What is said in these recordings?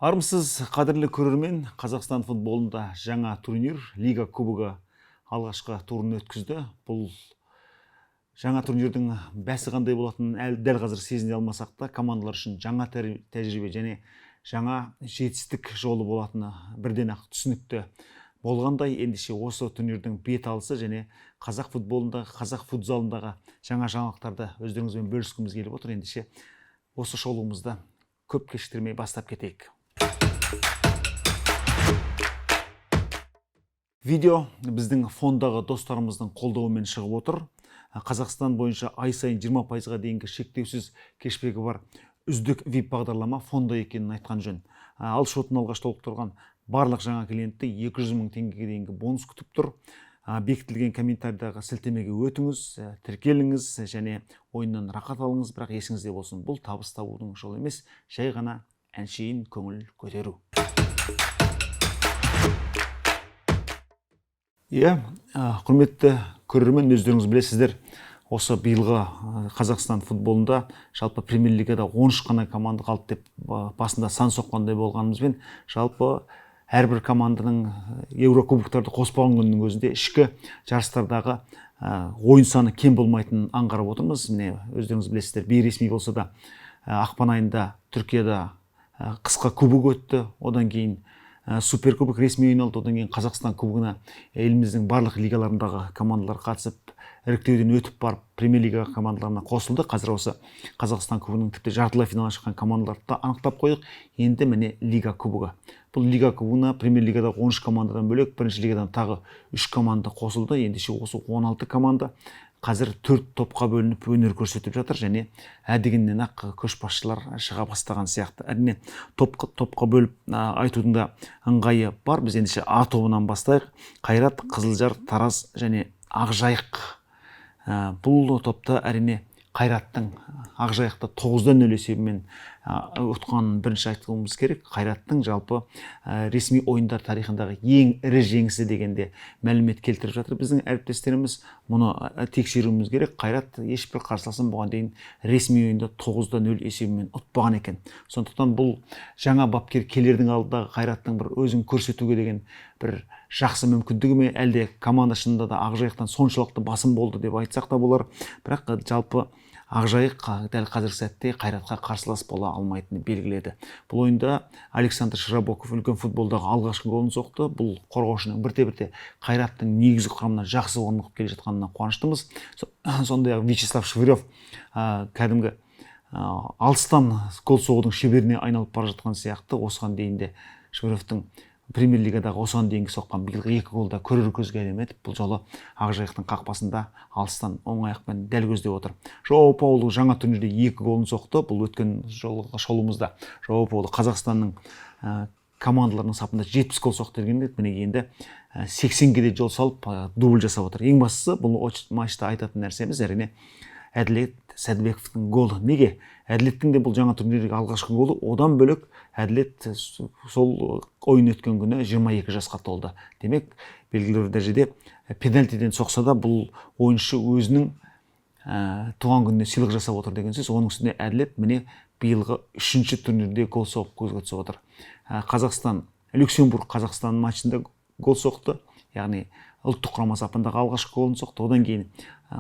Армысыз, қадірлі көрермен, Қазақстан футболында жаңа турнир Лига Кубогы алғашқы турын өткізді. Бұл жаңа турнирдің бәсі қандай болатынын әлі дәл қазір сезіне алмасақ та, командалар үшін жаңа тәжірибе және жаңа жетістік жолы болатыны бірден ақ түсінікті болғандай. Ендеше осы турнирдің бет алысы және қазақ футболындағы, қазақ футзалындағы жаңа жаңалықтарды өздеріңізбен бөліскіміз келіп отыр. Ендеше осы шолуымызды көп кешіктірмей бастап кетейік. Видео біздің фондағы достарымыздың қолдауымен шығып отыр. Қазақстан бойынша ай сайын 20%-ға дейінгі шектеусіз кешбегі бар үздік VIP бағдарлама фонда екенін айтқан жөн. Ал шотын алғаш толықтырған барлық жаңа клиентті 200 мың теңгеге дейінгі бонус күтіп тұр. Бекітілген комментарийдағы сілтемеге өтіңіз, тіркеліңіз және ойыннан рақат алыңыз, бірақ есіңізде болсын, бұл табыс табудың жолы емес, жай ғана әншейін көңіл көтеру. Иә, құрметті көрермен, өздеріңіз білесіздер, осы биылғы Қазақстан футболында жалпы премьер-лигада 13 қана команда қалды деп басында сан соққандай болғанымызбен, жалпы әрбір команданың еурокубоктарды қоспаған күннің өзінде ішкі жарыстардағы ойын саны кем болмайтынын аңғарып отырмыз. Міне, өздеріңіз білесіздер, бейресми болса да, ақпан айында Түркияда қысқы кубок өтті, одан кейін суперкубок ресми ойналды, одан кейін Қазақстан кубогына еліміздің барлық лигаларындағы командалар қатысып, іріктеуден өтіп барып премьер-лига командаларына қосылды. Қазір осы Қазақстан кубогының тіпті жартылай финалға шыққан командаларды да анықтап қойдық. Енді міне Лига кубогы. Бұл Лига кубогына премьер-лигадағы 13 командадан бөлек бірінші лигадан тағы 3 команда қосылды. Ендеше осы 16 команда қазір 4 топқа бөлініп өнер көрсетіп жатыр және әдегеннен ақ көшбасшылар шыға бастаған сияқты. Әрине, топқа бөліп айтудың да ыңғайы бар. Біз ендеше А тобынан бастайық. Қайрат, Қызылжар, Тараз және Ақжайық. Бұл топта әрине Қайраттың Ақжайықты 9-0 есебімен ұтқанын бірінші айтуымыз керек. Қайраттың жалпы ресми ойындар тарихындағы ең ірі жеңісі дегенде мәлімет келтіріп жатыр біздің әріптестеріміз. Мұны тексеруіміз керек. Қайрат ешбір қарсыласын бұған дейін ресми ойында 9-0 есебімен ұтпаған екен. Сондықтан бұл жаңа бапкер келердің алдындағы Қайраттың бір өзін көрсетуге деген бір жақсы мүмкіндігі ме, әлде команда шынында да Ақжайықтан соншалықты басым болды деп айтсақ та болар. Бірақ жалпы Ақжайық дәл қазіргі сәтте Қайратқа қарсылас бола алмайтыны белгіледі. Бұл ойында Александр Широбоков үлкен футболдағы алғашқы голын соқты. Бұл қорғаушының бірте-бірте Қайраттың негізгі құрамына жақсы орнығып келе жатқанына қуаныштымыз. Сондай-ақ Вячеслав Швырев, кәдімгі алыстан гол соғудың шеберіне айналып бара жатқан сияқты. Осыған дейін де Швыревтің премьер-лигадағы осыған дейінгі соққан биылғы 2 голда көрер көзге әдемі етіп, бұл жолы Ақжайықтың қақпасында алыстан оң аяқпен дәл көздеп отыр. Жоао Паулу жаңа турнирде 2 голын соқты. Бұл өткен жолғы шолуымызда Жоао Паулу Қазақстанның командаларының сапында 70 гол соқты деген едік. Міне енді 80-ге де жол салып, дубль жасап отыр. Ең бастысы бұл матчта айтатын нәрсеміз әрине Әділет Сәдібековтің голы. Неге? Әділеттің де бұл жаңа турнирдегі алғашқы голы. Одан бөлек Әділет сол ойын өткен күні 22 жасқа толды. Демек, белгілі бір дәрежеде пенальтиден соқса да бұл ойыншы өзінің туған күніне сыйлық жасап отыр деген сөз. Оның үстіне Әділет міне биылғы 3-ші турнирде гол соғып көзге түсіп отыр. Қазақстан, Люксембург Қазақстан матчында гол соқты. Яғни ұлттық құрама сапындағы алғашқы голын соқты. Одан кейін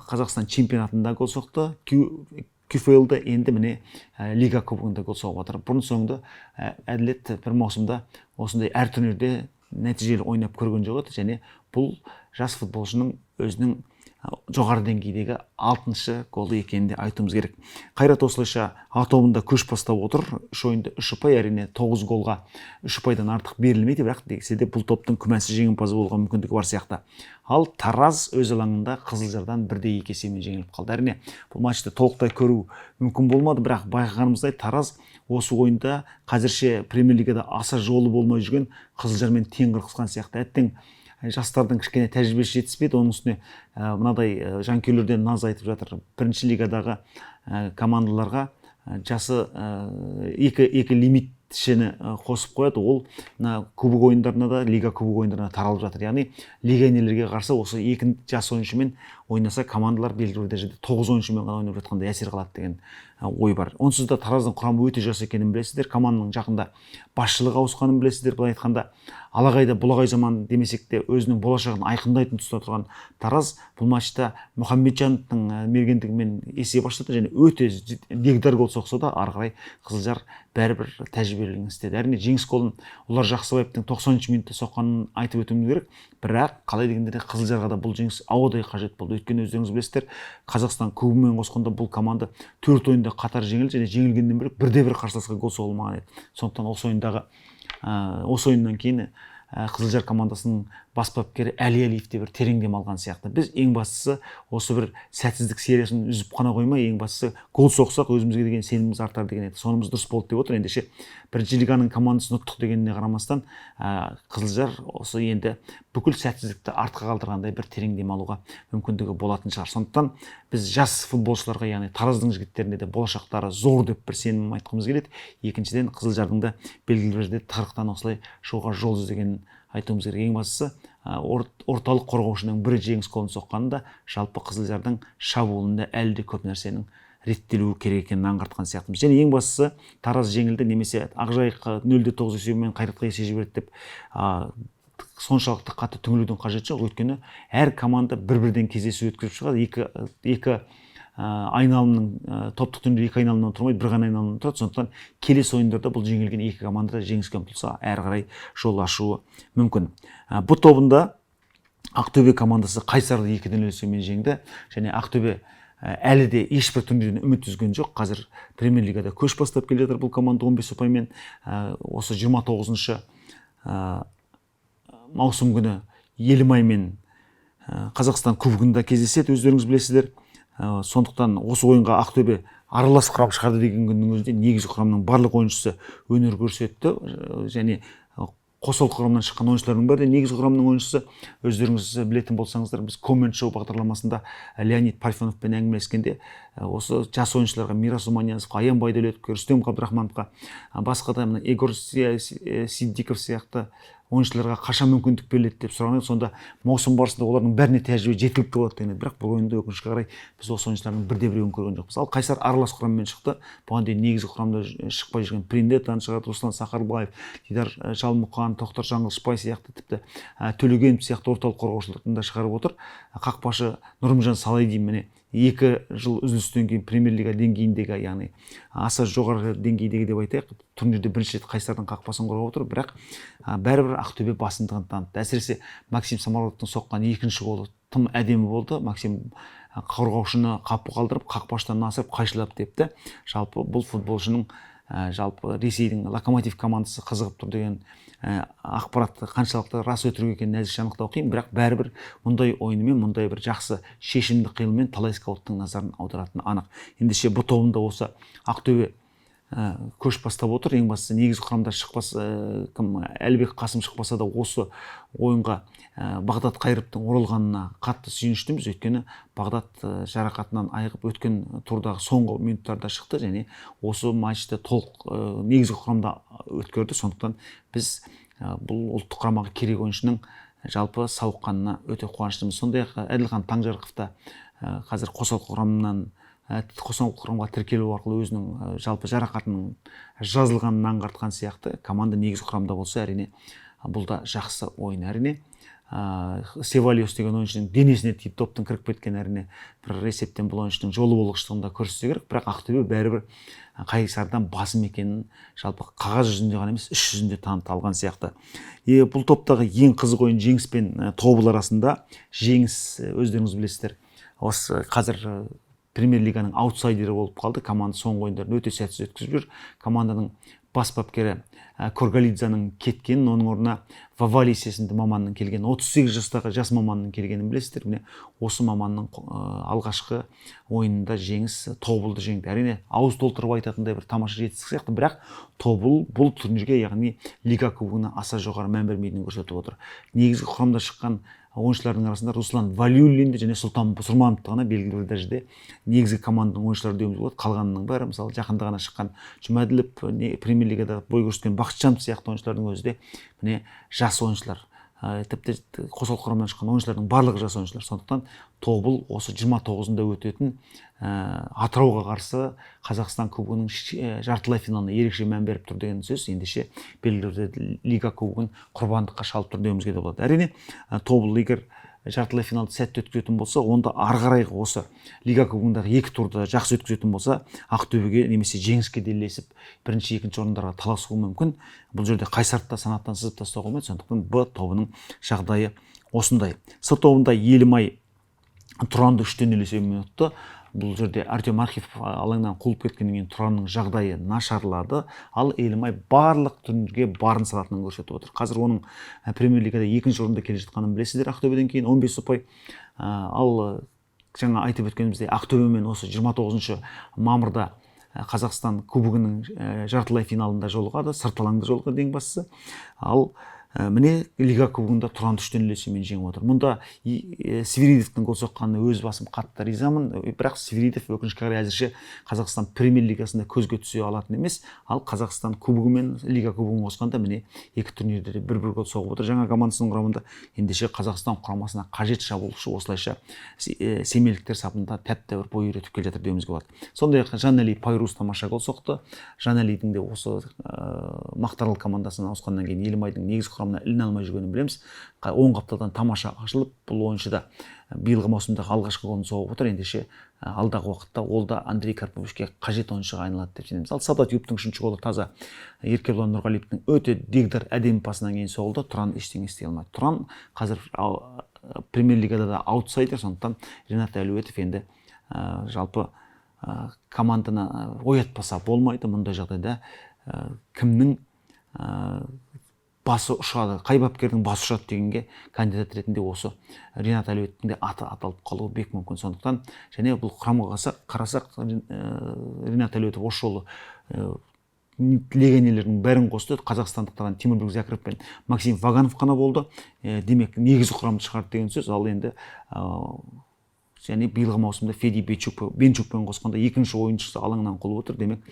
Қазақстан чемпионатында гол соқты. QFL-да енді міне Лига кубогында гол соғып отыр. Бұрын соңды Әділет бір маусымда осындай әр турнирде нәтижелі ойнап көрген жоқ еді. Және бұл жас футболшының өзінің жоғары деңгейдегі 6-шы голы екенін де айтуымыз керек. Қайрат осылайша А тобында көш бастап отыр. 3 ойында 3 ұпай, әрине 9 голға 3 ұпайдан артық берілмейді, бірақ десе де бұл топтың күмәнсіз жеңімпазы болуға мүмкіндігі бар сияқты. Ал Тараз өз алаңында Қызылжардан 1-2 есебімен жеңіліп қалды. Әрине, бұл матчты толықтай көру мүмкін болмады, бірақ байқағанымыздай Тараз осы ойында қазірше премьер-лигада аса жолы болмай жүрген Қызылжармен тең қырқысқан сияқты. Әттең жастардың кішкене тәжірибесі жетіспейді. Оның үстіне мынадай жанкүйерлерден наз айтып жатыр. Бірінші лигадағы командаларға жасы екі лимитшіні қосып қояды. Ол мына кубок ойындарына да, лига кубок ойындарына таралып жатыр. Яғни легионерлерге қарсы осы екі жас ойыншымен Ойнаса, командалар белгілі бір дәрежеде 9 ойыншымен ғана ойнап жатқандай әсер қалады деген ой бар. Онсыз да Тараздың құрамы өте жас екенін білесіздер, команданың жақында басшылығы ауысқанын білесіздер. Былай айтқанда, алағай да бұлағай заман демесек те, өзінің болашағын айқындайтын тұста тұрған Тараз бұл матчта Мұхамеджановтың мергендігімен есеп ашты және өте дегдар гол соқса да, ары қарай Қызылжар бәрібір тәжірибелігін істеді. Әрине, жеңіс голын Ұлар Жақсыбаевтың 90 минутта соққанын айтып өтуіміз керек, бірақ қалай дегенде де Қызылжарға да бұл жеңіс ауадай қажет болды. Өйткені өздеріңіз білесіздер, Қазақстан кубогымен қосқанда бұл команда 4 ойында қатар жеңілді және жеңілгеннен бөлек бірде бір қарсыласқа гол соғылмаған еді. Сондықтан осы ойыннан кейін Қызылжар командасының бас бапкері Әли Әлиев те бір терең дем алған сияқты. Біз ең бастысы осы бір сәтсіздік сериясын үзіп қана қоймай, ең бастысы гол соқсақ, өзімізге деген сеніміміз артар деген еді. Сонымыз дұрыс болды деп отыр. Ендеше бірінші лиганың командасын ұттық дегеніне қарамастан, Қызылжар осы енді бүкіл сәтсіздікті артқа қалдырғандай бір терең дем алуға мүмкіндігі болатын шығар. Сондықтан біз жас футболшыларға, яғни Тараздың жігіттеріне де болашақтары зор деп бір сенім айтқымыз келеді. Екіншіден, Қызылжардың да белгілі бір жерде тығырықтан осылай шығуға жол іздегенін айтуымыз керек. Ең бастысы, орталық қорғаушының бірі жеңіс голын соққанында жалпы Қызылжардың шабуылында әлі де көп нәрсенің реттелуі керек екенін аңғартқан сияқтымыз. Және ең бастысы, Тараз жеңілді немесе Ақжайыққа 0-9 есебімен Қайратқа есе жіберді деп соншалықты қатты түңілудің қажеті жоқ. Өйткені әр команда бір-бірден кездесу өткізіп шығады. Екі айналымның, топтық түрінде екі айналымнан тұрмайды, бір ғана айналымнан тұрады. Сондықтан келесі ойындарда бұл жеңілген екі команда да жеңіске ұмтылса, әрі қарай жол ашуы мүмкін. Бұ тобында Ақтөбе командасы Қайсарды 2-0 есебімен жеңді және Ақтөбе әлі де ешбір турнирден үміт үзген жоқ. Қазір премьер лигада көш бастап келе жатыр бұл команда 15 ұпаймен. Осы 29 маусым күні Елімай мен Қазақстан кубогында кездеседі, өздеріңіз білесіздер. Сондықтан осы ойынға Ақтөбе аралас құрам шығарды деген күннің өзінде негізгі құрамның барлық ойыншысы өнер көрсетті және қосалқы құрамнан шыққан ойыншылардың бәрі де негізгі құрамның ойыншысы. Өздеріңіз білетін болсаңыздар, біз Коммент шоу бағдарламасында Леонид Парфеновпен әңгімелескенде, осы жас ойыншыларға, Мирас Уманиязовқа, Аян Байдәулетовке, Рүстем Қабдрахмановқа, басқа да мына Егор Сиддиков сияқты ойыншыларға қашан мүмкіндік беріледі деп сұраған едік. Сонда маусым барысында олардың бәріне тәжірибе жеткілікті болады деген еді. Бірақ бұл ойында, өкінішке қарай, біз осы ойыншылардың бірде біреуін көрген жоқпыз. Ал Қайсар аралас құраммен шықты. Бұған дейін негізгі құрамда шықпай жүрген Приндетаны шығарды, Руслан Сақарбаев, Дидар Жалмұқан, Тоқтар Жаңғылышбай сияқты, тіпті Төлегенов сияқты орталық қорғаушыларды да шығарып отыр. Қақпашы Нұрымжан Салайдин міне 2 жыл үзілістен кейін премьер лига деңгейіндегі, яғни аса жоғарғы деңгейдегі деп айтайық, турнирде бірінші рет Қайсардың қақпасын қорғап отыр. Бірақ бәрібір Ақтөбе басымдығын танытты. Әсіресе Максим Самародовтың соққан екінші голы тым әдемі болды. Максим қорғаушыны қапы қалдырып, қақпашыдан асырып, қайшылап тепті. Жалпы бұл футболшының жалпы Ресейдің Локомотив командасы қызығып тұр деген ақпарат қаншалықты рас өтірік екенін әзірше анықтау қиын, бірақ бәрібір мұндай ойынымен, мұндай бір жақсы шешімді қимылмен талай скауттың назарын аударатыны анық. Ендеше Б тобында осы Ақтөбе көш бастап отыр. Ең бастысы, негізгі құрамда шықпаса, кім, Әлібек Қасым шықпаса да, осы ойынға Бағдат Қайыровтың оралғанына қатты сүйініштіміз. Өйткені Бағдат жарақатынан айығып, өткен турдағы соңғы минуттарда шықты және осы матчты толық негізгі құрамда өткерді. Сондықтан біз бұл ұлттық құрамаға керек ойыншының жалпы сауыққанына өте қуаныштымыз. Сондай ақ Әділхан Таңжарықов та қазір қосалқы құрамнан қосалқы құрамға тіркелу арқылы өзінің жалпы жарақатының жазылғанын аңғартқан сияқты. Команда негізгі құрамда болса, әрине, бұл да жақсы ойын. Әрине, Севалиус деген ойыншының денесіне тиіп доптың кіріп кеткен, әрине, бір есептен бұл ойыншының жолы болғыштығын да көрсетсе керек. Бірақ Ақтөбе бәрібір Қайсардан басым екенін жалпы қағаз жүзінде ғана емес, іс жүзінде таныта алған сияқты. Бұл топтағы ең қызық ойын Жеңіс пен Тобыл арасында. Жеңіс, өздеріңіз білесіздер, осы қазір премьер лиганың аутсайдері болып қалды. Команда соңғы ойындарын өте сәтсіз өткізіп жүр. Команданың бас бапкері Коргалидзаның кеткенін, оның орнына Вавалис есімді маманның келгенін, 38 жастағы жас маманның келгенін білесіздер. Міне, осы маманның алғашқы ойынында Жеңіс Тобылды жеңді. Әрине, ауыз толтырып айтатындай бір тамаша жетістік сияқты, бірақ Тобыл бұл турнирге, яғни лига кубогына аса жоғары мән бермейтінін көрсетіп отыр. Негізгі құрамда шыққан ойыншылардың арасында Руслан Валиуллинді және Сұлтан Бұсырмановты ғана белгілі бір дәрежеде негізгі команданың ойыншылары деуімізге болады. Қалғанының бәрі, мысалы, жақында ғана шыққан Жұмәділов, премьер лигада бой көрсеткен Бақытжанов сияқты ойыншылардың өзі де міне жас ойыншылар. Тіпті қосалқы құрамнан шыққан ойыншылардың барлығы жас ойыншылар. Сондықтан Тобыл осы 29-ында өтетін Атырауға қарсы Қазақстан кубогының жартылай финалына ерекше мән беріп тұр деген сөз. Ендеше белгілі лига кубогын құрбандыққа шалып тұр деуімізге де болады. Әрине, Тобыл егер жартылай финалды сәтті өткізетін болса, онда ары қарай осы лига кубогындағы екі турды жақсы өткізетін болса, Ақтөбеге немесе Жеңіске де ілесіп, бірінші, екінші орындарға таласуы мүмкін. Бұл жерде Қайсарды да санаттан сызып тастауға болмайды. Сондықтан Б тобының жағдайы осындай. С тобында Елімай Тұранды 3-0 есебімен ұтты. Бұл жерде Артем Архипов алаңнан қуылып кеткеннен кейін Тұранның жағдайы нашарлады. Ал Елімай барлық турнирге барын салатынын көрсетіп отыр. Қазір оның премьер лигада екінші орында келе жатқанын білесіздер, Ақтөбеден кейін 15 ұпай. Ал жаңа айтып өткеніміздей, Ақтөбемен осы 29 мамырда Қазақстан кубогының жартылай финалында жолығады, сырт алаңда жолығады ең бастысы. Ал міне, лига кубогында Тұранды 3-0 есебімен жеңіп отыр. Мұнда Свиридовтың гол соққанына өз басым қатты ризамын. Бірақ Свиридов, өкінішке қарай, әзірше Қазақстан премьер лигасында көзге түсе алатын емес. Ал Қазақстан кубогы мен лига кубогын қосқанда, міне, екі турнирде де бір бір гол соғып отыр жаңа командасының құрамында. Ендеше Қазақстан құрамасына қажет шабуылшы осылайша семейліктер сапында тәп тәуір бой үйретіп келе жатыр деуімізге болады. Сондай ақ Жанәли Пайрус тамаша гол соқты. Жанәлидің де осы Мақтаарал командасына ауысқаннан кейін Елімайдың негізгі құрамына іліне алмай жүргенін білеміз. Оң қапталдан тамаша ашылып, бұл ойыншы да биылғы маусымдағы алғашқы голын соғып отыр. Ендеше алдағы уақытта ол да Андрей Карповичке қажет ойыншыға айналады деп сенеміз. Ал Садат Юптың үшінші голы таза Еркебұлан Нұрғалиевтің өте дегдар әдемі пасынан кейін соғылды. Тұран ештеңе істей алмады. Тұран қазір премьер лигада да аутсайдер. Сондықтан Ренат Әлеуетов енді жалпы команданы оятпаса болмайды. Мұндай жағдайда кімнің басы ұшады, қай бапкердің басы ұшады дегенге кандидат ретінде осы Ренат Әлеуеттің де аты аталып қалуы бек мүмкін. Сондықтан және бұл құрамға қарасақ, Ренат Әлеуетов осы жолы легионерлердің бәрін қосты. Қазақстандықтардан Темірбек Зәкіров пен Максим Ваганов қана болды. Демек, негізгі құрамды шығарды деген сөз. Ал енді және биылғы маусымда Феди Бенчукпен қосқанда екінші ойыншысы алаңнан қуылып отыр. Демек,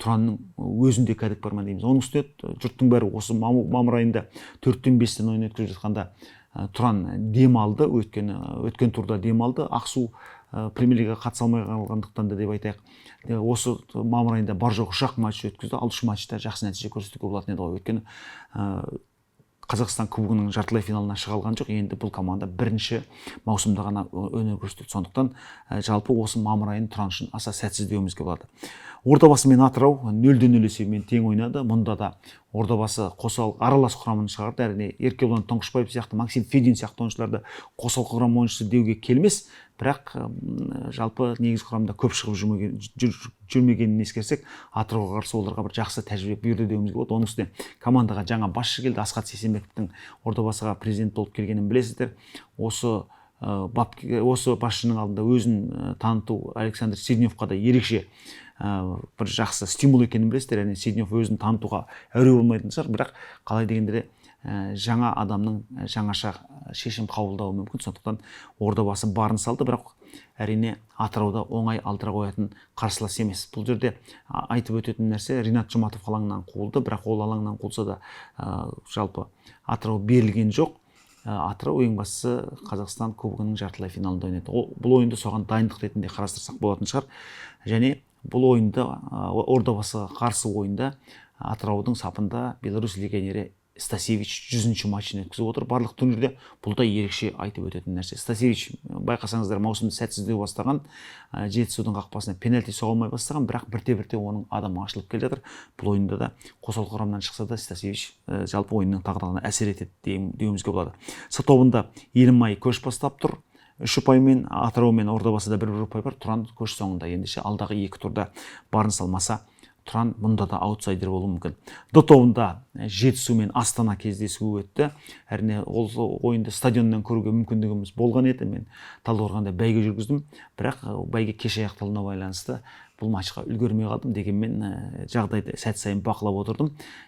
Тұранның өзінде кәдік бар ма дейміз. Оның үстіне жұрттың бәрі осы мамыр айында 4-тен 5-тен ойын өткізіп жатқанда, Тұран дем алды. Өйткені өткен турда дем алды. Ақсу премьер лигаға қатыса алмай қалғандықтан да деп айтайық. Осы мамыр айында бар жоғы үш ақ матч өткізді. Ал үш матчта жақсы нәтиже көрсетуге болатын еді ғой. Өйткені Қазақстан кубогының жартылай финалына шыға алған жоқ. Енді бұл команда бірінші маусымда ғана өнер көрсетеді. Сондықтан жалпы осы мамыр айын Тұран үшін аса сәтсіз деуімізге болады. Ордабасы мен Атырау 0-0 есебімен тең ойнады. Мұнда да Ордабасы қосал аралас құрамын шығарды. Әрине, Еркебұлан Тұңғышбаев сияқты, Максим Федин сияқты ойыншыларды қосалқы құрам ойыншысы деуге келмес, бірақ жалпы негізгі құрамда көп шығып жүрмегенін ескерсек, Атырауға қарсы оларға бір жақсы тәжірибе бұйырды деуімізге болады. Оның үстіне командаға жаңа басшы келді. Асхат Сейсембековтің Ордабасыға президент болып келгенін білесіздер. Осы осы басшының алдында өзін таныту Александр Седневқа да ерекше бір жақсы стимул екенін білесіздер. Әрине, Седнев өзін танытуға әуре болмайтын шығар, бірақ қалай дегенде де жаңа адамның жаңаша шешім қабылдауы мүмкін. Сондықтан Ордабасы барын салды, бірақ әрине Атырауда оңай алдыра қоятын қарсылас емес. Бұл жерде айтып өтетін нәрсе, Ринат Жұматов алаңнан қуылды, бірақ ол алаңнан қуылса да, жалпы Атырау берілген жоқ. Атырау ең бастысы Қазақстан кубогының жартылай финалында ойнайды. Бұл ойынды соған дайындық ретінде қарастырсақ болатын шығар. Және бұл ойында, Ордабасыға қарсы ойында Атыраудың сапында Беларусь легионері Стасевич 100-ші матчын өткізіп отыр барлық турнирде. Бұл да ерекше айтып өтетін нәрсе. Стасевич, байқасаңыздар, маусымды сәтсіздеу бастаған, Жетісудың қақпасына пенальти соға алмай бастаған, бірақ бірте бірте оның адамы ашылып келе жатыр. Бұл ойында да қосалқы құрамнан шықса да, Стасевич жалпы ойынның тағдырына әсер етеді деуімізге болады. С тобында Елімай көш бастап тұр үш ұпаймен, Атырау мен Ордабасыда бір бір ұпай бар, Тұран көш соңында. Ендеше алдағы екі турда барын салмаса, Тұран мұнда да аутсайдер болуы мүмкін. Д тобында Жетісу мен Астана кездесуі өтті. Әрине, ол ойынды стадионнан көруге мүмкіндігіміз болған еді. Мен Талдықорғанда бәйге жүргіздім, бірақ бәйге кеш аяқталуына байланысты Бұл матчқа үлгермей қалдым, дегенмен жағдайды сәт сайын бақылап отырдым.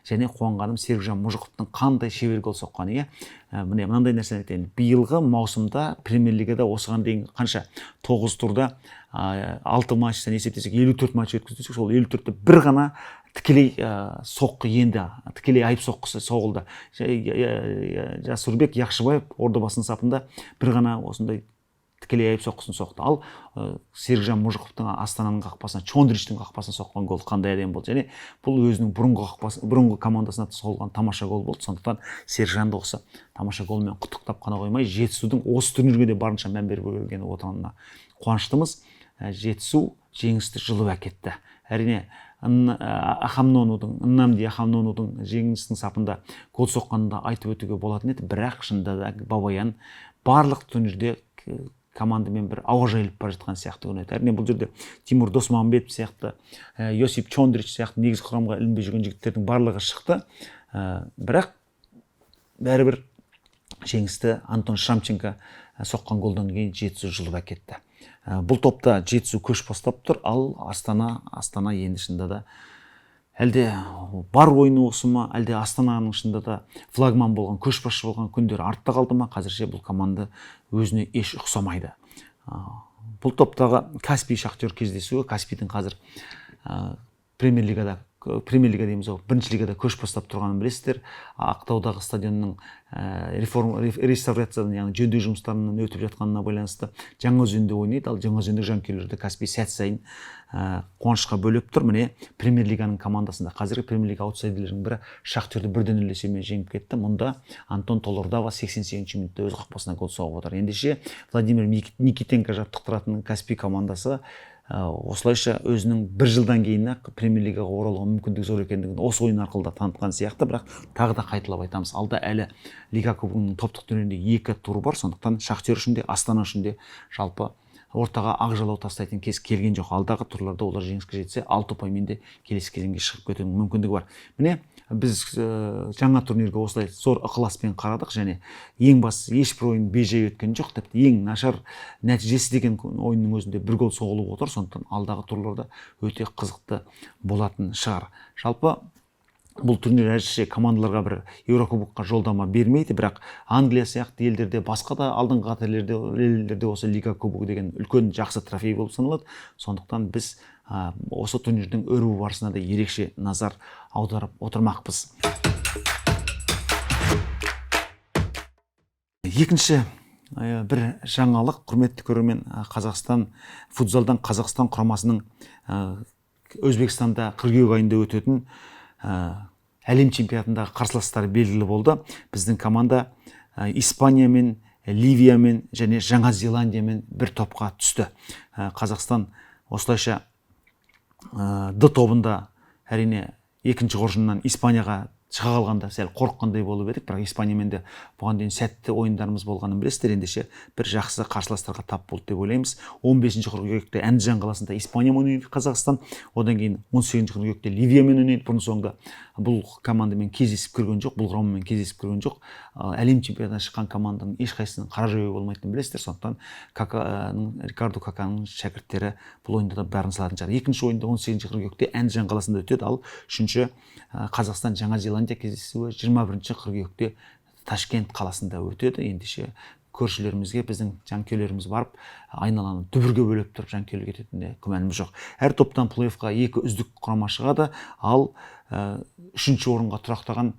Және қуанғаным, Серікжан Мұжықовтың қандай шебер гол соққаны, иә. Міне, мынандай нәрсені айтайын. Биылғы маусымда премьер-лигада осыған дейін қанша 9 турда 6 матчтан есептесек, 54 матч өткіздік. Сол 54-те бір ғана тікелей соққы енді, тікелей айып соққысы соғылды. Жасурбек Яқшыбаев Ордабасының сапында бір ғана осындай тікелей айып соққысын соқты. Ал Серікжан Мұжықовтың Астананың қақпасына, Чондриштің қақпасына соққан гол қандай әдемі болды. Және бұл өзінің бұрынғы қақпасы, бұрынғы командасына соғылған тамаша гол болды. Сондықтан Серікжанды осы тамаша голмен құттықтап қана қоймай, Жетісудың осы турнирге де барынша мән беріп келгені отырғанына қуаныштымыз. Жетісу жеңісті жұлып әкетті. Әрине, Ахамнонудың, Ннамди Ахамнонудың жеңістің сапында гол соққанын да айтып өтуге болатын еді. Бірақ шынында да Бабаян барлық турнирде командамен бір ауа жайылып бара жатқан сияқты көрінеді. Әрине, бұл жерде Тимур Досмағамбетов сияқты, Йосип Чондрич сияқты негізгі құрамға ілінбей жүрген жігіттердің барлығы шықты. Бірақ бәрібір жеңісті Антон Шрамченко соққан голдан кейін Жетісу жұлып әкетті. Бұл топта Жетісу көш бастап тұр, ал Астана енді шынында да әлде бар ойыны осы ма, әлде Астананың шынында да флагман болған, көшбасшы болған күндері артта қалды ма, қазірше бұл команда өзіне еш ұқсамайды. Бұл топтағы Каспий Шахтер кездесуі. Каспийдің қазір премьер-лигада, премьер-лига дейміз ғой, бірінші лигада көш бастап тұрғанын білесіздер. Ақтаудағы стадионның реформа, реставрациядан, яғни жөндеу жұмыстарынан өтіп жатқанына байланысты Жаңаөзенде ойнайды. Ал жаңаөзендік жанкүйерлерді Каспий сәт сайын қуанышқа бөлеп тұр. Міне, премьер-лиганың командасында қазіргі премьер-лига аутсайдерлерінің бірі Шахтерді 1-0 есебімен жеңіп кетті. Мұнда Антон Толордава 88 минутта өз қақпасына гол соғып отыр. Ендеше Владимир Никитенко жаттықтыратын Каспий командасы осылайша өзінің бір жылдан кейін ақ премьер-лигаға оралуға мүмкіндігі зор екендігін осы ойын арқылы да танытқан сияқты. Бірақ тағы да қайталап айтамыз, алда әлі Лига кубогының топтық турнирінде 2 тур бар. Сондықтан Шахтер үшін де, Астана үшін де жалпы ортаға ақ жалау тастайтын кез келген жоқ. Алдағы турларда олар жеңіске жетсе, 6 ұпаймен де келесі кезеңге шығып кетуінің мүмкіндігі бар. Міне, біз жаңа турнирге осылай зор ықыласпен қарадық және ең бастысы, ешбір ойын бейжай өткен жоқ. Тіпті ең нашар нәтижесі деген ойынның өзінде бір гол соғылып отыр. Сондықтан алдағы турларда өте қызықты болатын шығар. Жалпы бұл турнир әзірше командаларға бір Еурокубокқа жолдама бермейді, бірақ Англия сияқты елдерде, басқа да алдыңғы қатар елдерде осы Лига кубогы деген үлкен жақсы трофей болып саналады. Сондықтан біз осы турнирдің өрбу барысына да ерекше назар аударып отырмақпыз. Екінші бір жаңалық, құрметті көрермен, Қазақстан футзалдан Қазақстан құрамасының Өзбекстанда қыркүйек айында өтетін әлем чемпионатындағы қарсыластары белгілі болды. Біздің команда Испаниямен, Ливиямен және Жаңа Зеландиямен бір топқа түсті. Қазақстан осылайша Д тобында, әрине, екінші қоржыннан Испанияға шыға қалғанда сәл қорыққандай болып едік, бірақ Испаниямен де бұған дейін сәтті ойындарымыз болғанын білесіздер. Ендеше бір жақсы қарсыластарға тап болды деп ойлаймыз. 15 қыркүйекте Әндіжан қаласында Испаниямен ойнайды Қазақстан, одан кейін 18 қыркүйекте Ливиямен ойнайды. Бұрын соңды бұл командамен кездесіп көрген жоқ, бұл құрамамен кездесіп көрген жоқ. Әлем чемпионатына шыққан команданың ешқайсысының қара жою болмайтынын білесіздер. Сондықтан Рикардо Каканың шәкірттері бұл ойында да бәрін салатын шығар. Екінші ойында 18 қыркүйекте Әндіжан қаласында өтеді. Ал үшінші Қазақстан Жаңа Зеландия кездесуі 21 қыркүйекте Ташкент қаласында өтеді. Ендеше көршілерімізге біздің жанкүйерлеріміз барып, айналаны дүбірге бөлеп тұрып жанкүйерлік ететініне күмәніміз жоқ. Әр топтан плей-оффқа 2 үздік құрама шығады, ал үшінші орынға тұрақтаған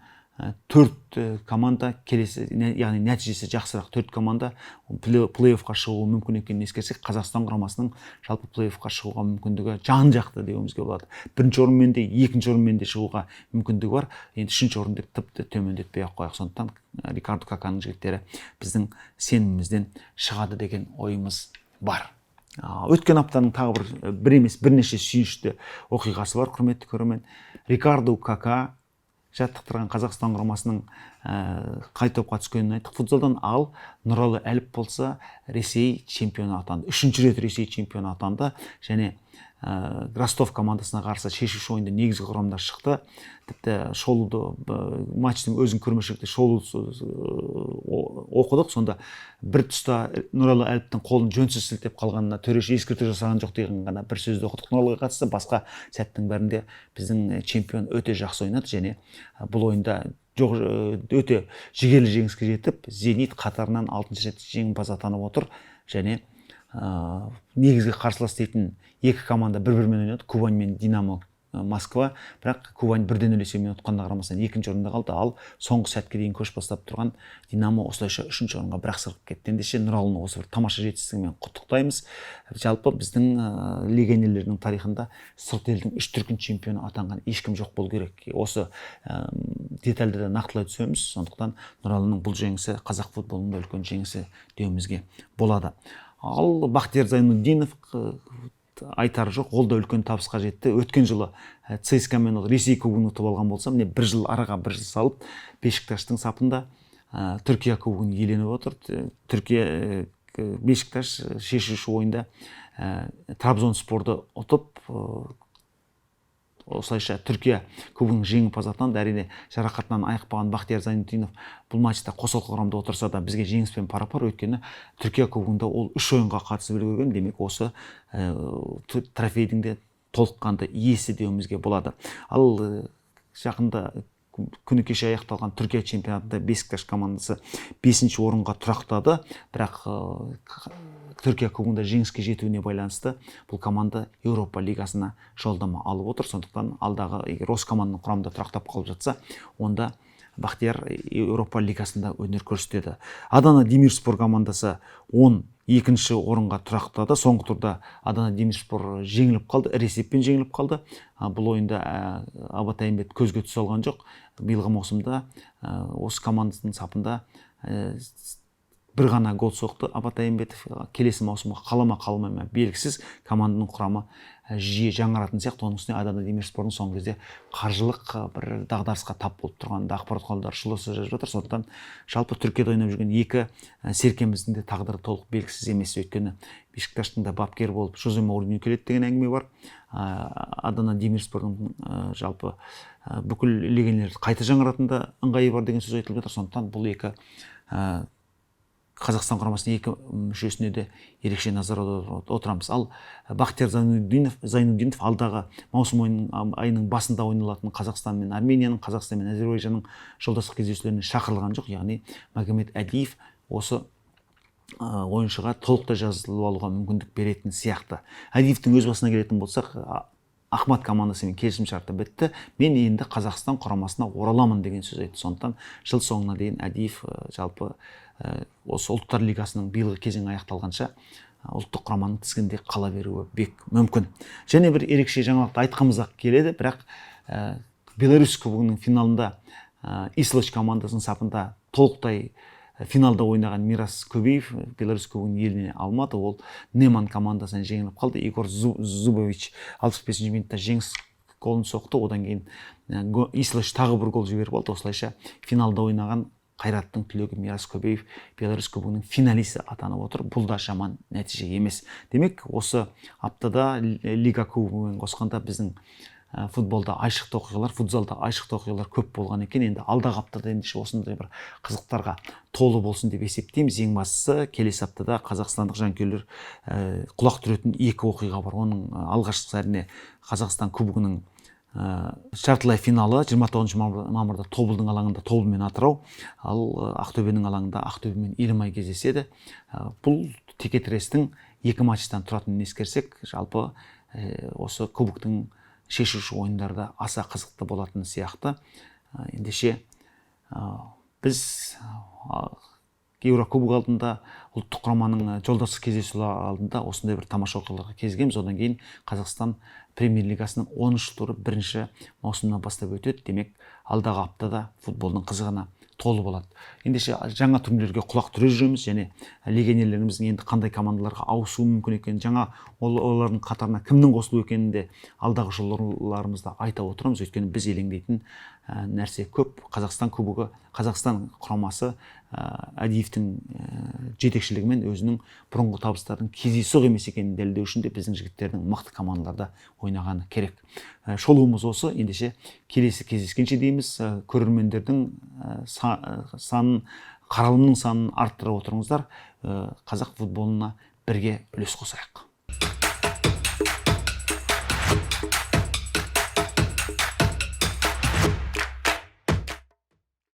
4 команда келесі, яғни нәтижесі жақсырақ 4 команда плей-оффқа шығуы мүмкін екенін ескерсек, Қазақстан құрамасының жалпы плей-оффқа шығуға мүмкіндігі жан-жақты деуімізге болады. Бірінші орынмен де, екінші орынмен де шығуға мүмкіндігі бар. Енді үшінші орын деп тіпті төмендетпей ақ қояйық. Сондықтан Рикардо Каканың жігіттері біздің сенімімізден шығады деген ойымыз бар. Өткен аптаның тағы бір емес, бірнеше сүйіншті оқиғасы бар, құрметті көрермен. Рикардо Кака жаттықтырған Қазақстан құрамасының қай топқа түскенін айттық футзалдан, ал Нұралы Әліп болса Ресей чемпионы атанды. Үшінші рет Ресей чемпионы атанды және Ростов командасына қарсы шешуші ойында негізгі құрамда шықты. Тіпті шолуды, матчтың өзін көрмесек те, шолу оқыдық. Сонда бір тұста Нұралы Әліптің қолын жөнсіз сілтеп қалғанына төреші ескерту жасаған жоқ деген ғана бір сөзді оқыдық Нұралыға қатысты. Басқа сәттің бәрінде біздің чемпион өте жақсы ойнады және бұл ойында жоқ, өте жігерлі жеңіске жетіп, «Зенит» қатарынан алтыншы рет жеңімпаз атанып отыр. Және негізгі қарсылас дейтін екі команда бір бірімен ойнады, «Кубань» мен «Динамо» Москва. Бірақ «Кубань» 1-0 есебімен ұтқанына қарамастан екінші орында қалды. Ал соңғы сәтке дейін көш бастап тұрған «Динамо» осылайша үшінші орынға бір ақ сырғып кетті. Ендеше, Нұралыны осы бір тамаша жетістігімен құттықтаймыз. Жалпы біздің легионерлердің тарихында сырт елдің үш дүркін чемпионы атанған ешкім жоқ болу керек. Осы детальді де нақтылай түсеміз. Сондықтан Нұралының бұл жеңісі қазақ футболының да үлкен жеңісі деуімізге болады. Ал Бақтияр Зайнутдинов, айтар жоқ, ол да үлкен табысқа жетті. Өткен жылы ЦСКА мен ол Ресей кубогын ұтып алған болса, міне, бір жыл араға бір жыл салып, «Бешикташтың» сапында Түркия кубогын иеленіп отыр. Түркия, «Бешикташ» шешуші ойында «Трабзонспорды» ұтып, осылайша Түркия кубогының жеңімпазы атанды. Әрине, жарақатынан айықпаған Бақтияр Зайнутдинов бұл матчта қосалқы құрамда отырса да, бізге жеңіспен пара пар, өйткені Түркия кубогында ол үш ойынға қатысып үлгерген. Демек, осы трофейдің де толыққанды иесі деуімізге болады. Ал жақында, күні кеше аяқталған Түркия чемпионатында «Бешикташ» командасы бесінші орынға тұрақтады. Бірақ Түркия кубогында жеңіске жетуіне байланысты бұл команда Еуропа лигасына жолдама алып отыр. Сондықтан алдағы, егер осы команданың құрамында тұрақтап қалып жатса, онда Бақтияр Еуропа лигасында өнер көрсетеді. «Адана Демирспор» командасы 12-ші орынға тұрақтады. Соңғы турда «Адана Демирспор» жеңіліп қалды, ірі есеппен жеңіліп қалды. Бұл ойында Абатай Айымбет көзге түсе алған жоқ. Биылғы маусымда осы командасының сапында бір ғана гол соқты Абатай Айымбетов. Келесі маусымға қала ма, қалмай ма, белгісіз. Команданың құрамы жиі жаңаратын сияқты. Оның үстіне «Адана Демирспордың» соңғы кезде қаржылық бір дағдарысқа тап болып тұрғанын да ақпарат құралдары шуласа жазып жатыр. Сондықтан жалпы Түркияда ойнап жүрген екі серкеміздің де тағдыры толық белгісіз емес, өйткені «Бешикташтың» да бапкері болып Жозе Моуринью келеді деген әңгіме бар. «Адана Демирспордың» жалпы бүкіл легионерді қайта жаңаратын да ыңғайы бар деген сөз айтылып жатыр. Сондықтан бұл екі Қазақстан құрамасының екі мүшесіне де ерекше назар аударып отырамыз. Ал Бақтияр Зайнутдинов алдағы маусым айының басында ойналатын Қазақстан мен Арменияның, Қазақстан мен Әзербайжанның жолдастық кездесулеріне шақырылған жоқ. Яғни Магомед Әдиев осы ойыншыға толықтай жазылып алуға мүмкіндік беретін сияқты. Әдиевтің өз басына келетін болсақ, «Ахмат» командасымен келісім шарты бітті, мен енді Қазақстан құрамасына ораламын деген сөз айтты. Сондықтан жыл соңына дейін Әдиев жалпы осы Ұлттар лигасының биылғы кезеңі аяқталғанша ұлттық құраманың тізгінде қала беруі бек мүмкін. Және бір ерекше жаңалықты айтқымыз ақ келеді, бірақ Беларусь кубогының финалында «Ислыч» командасының сапында толықтай финалда ойнаған Мирас Көбеев Беларусь кубогын иелене алмады. Ол «Неман» командасынан жеңіліп қалды. Игорь Зубович 65 минутта жеңіс голын соқты. Одан кейін «Ислыч» тағы бір гол жіберіп алды. Осылайша финалда ойнаған «Қайраттың» түлегі Мирас Көбеев Беларусь кубогының финалисі атанып отыр. Бұл да жаман нәтиже емес. Демек, осы аптада лига кубогымен қосқанда біздің футболда айшықты оқиғалар, футзалда айшықты оқиғалар көп болған екен. Енді алдағы аптада ендеше осындай бір қызықтарға толы болсын деп есептейміз. Ең бастысы, келесі аптада қазақстандық жанкүйерлер құлақ түретін екі оқиға бар. Оның алғашқысы, әрине, Қазақстан кубогының жартылай финалы 29 мамырда Тобылдың алаңында Тобыл мен Атырау, ал Ақтөбенің алаңында Ақтөбе мен Елімай кездеседі. Бұл текетірестің екі матчтан тұратынын ескерсек, жалпы осы кубоктың шешуші ойындары да аса қызықты болатын сияқты. Ендеше, біз Еурокубок алдында, ұлттық құраманың жолдастық кездесулері алдында осындай бір тамаша оқиғаларға кезігеміз. Одан кейін Қазақстан премьер лигасының 10 туры бірінші маусымнан бастап өтеді. Демек, алдағы аптада футболдың қызығына толы болады. Ендеше, жаңа турнирлерге құлақ түре жүреміз және легионерлеріміздің енді қандай командаларға ауысуы мүмкін екенін, жаңа олардың қатарына кімнің қосылу екенін де алдағы жолдарымызда айта отырамыз, өйткені біз елеңдейтін нәрсе көп. Қазақстан кубогы, Қазақстан құрамасы Әдиевтің жетекшілігімен өзінің бұрынғы табыстарының кездейсоқ емес екенін дәлелдеу үшін де біздің жігіттердің мықты командаларда ойнағаны керек. Шолуымыз осы. Ендеше, келесі кездескенше дейміз. Көрермендердің санын, қаралымның санын арттыра отырыңыздар. Қазақ футболына бірге үлес қосайық.